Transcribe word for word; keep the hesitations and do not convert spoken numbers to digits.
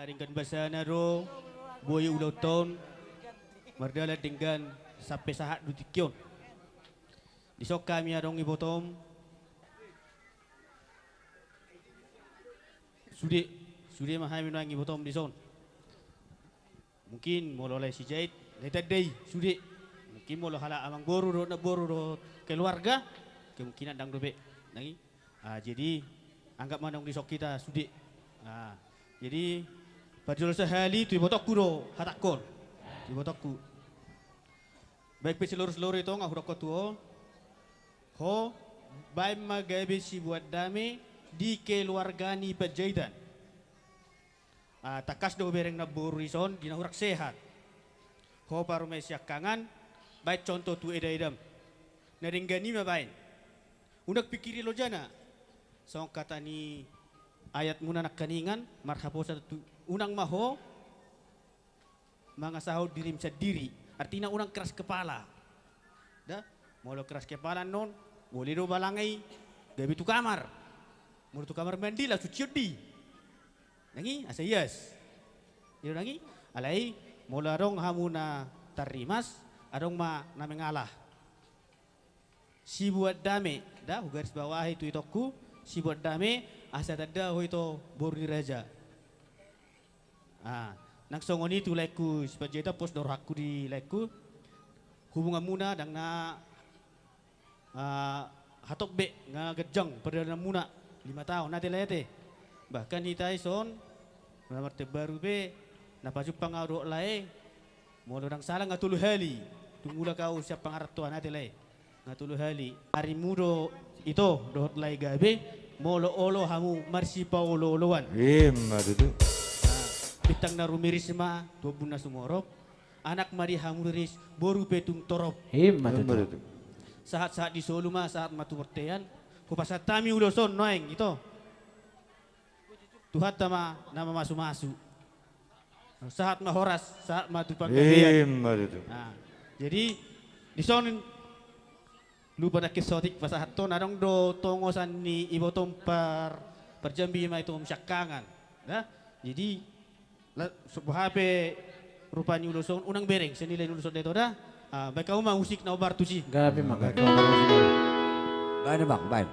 Denggan basana do boi ulaonta on, mardalan denggan sampe sahat tu tingki on. Dison hami adong ibotom. Sude, sude ma hami nuaeng ibotom dison. Mungkin molo lae Sirait, lae tanda i, sude. Mungkin molo halak amangboru dohot namboru dohot keluarga, kemungkinan ndang dope. Nang i. Ah, jadi anggap ma adong dison hita sude. Ah, jadi parjolo sahali tu ibotongku do hatangkon. Tu ibotongku. Baen pe silurus-lurus i, tong, hudokkon tu ho. Ho, baen ma gabe sibuat dame di keluarga ni Panjaitan. Ah, tangkas do hubereng namboru dison di na hurang sehat. Ho parumaen siangkangan, baen contoh tu eda-edam. Na denggan i ma baen. Unang pingkiri lojana. Songon hata ni ayatmuna nangkiningan, marhaposan tu, unang ma ho mangasahon dirim sandiri. Artina unang keras kepala. Da, molo keras kepala annon, boi do balanga i gabe tu kamar. Molo tu kamar mandi langsung cion do i. Nang i, asa ias. I do nang i, alai molo adong hamu na tarrimas, adong ma na mengalah. Sibuat dame, da, hugarisbawahi tu itongku, sibuat dame, asa tanda ho ito boru ni raja. Ah, nang songon i tu laengku si Panjaitan, pos do rohangku di laengku. Hubunganmuna ndang na, ah, hatop be, nga ganjang pardalananmuna, lima taon, ate lae ate. Bahkan hita dison, na martembaru pe, na pajumpang ahu dohot lae, molo ndang sala nga tolu hali. Tung mulak ahu sian pangarantoan, ate lae. Nga tolu hali. Arimu do ito dohot lae gabe, molo olo hamu marsipaolo-oloan. Ima tutu. Nah, bintang na rumiris ma tu ombun na sumorop, anak ma di hamu riris, boru pe tung torop. Ima tutu. Ima tutu. Sahat-sahat di solu ma, sahat ma tu bontean. Hupasahat hami ulos on nuaeng, ito. Tuhanta ma na mamasu-masu. Sahat ma horas, sahat ma tu panggabean. Ima tutu. Nah, jadi dison lupa nangkin saotik pasahathon, adong do tongosan ni ibotom par, parjambi ma ito siangkangan. Nah, jadi la-, so boha pe rupa ni ulos on, unang bereng, senilai ni ulos on da ito da. Ah, baen hamu ma musik na hombar tusi. Gabe ma, gabe. Baen, Bang, baen.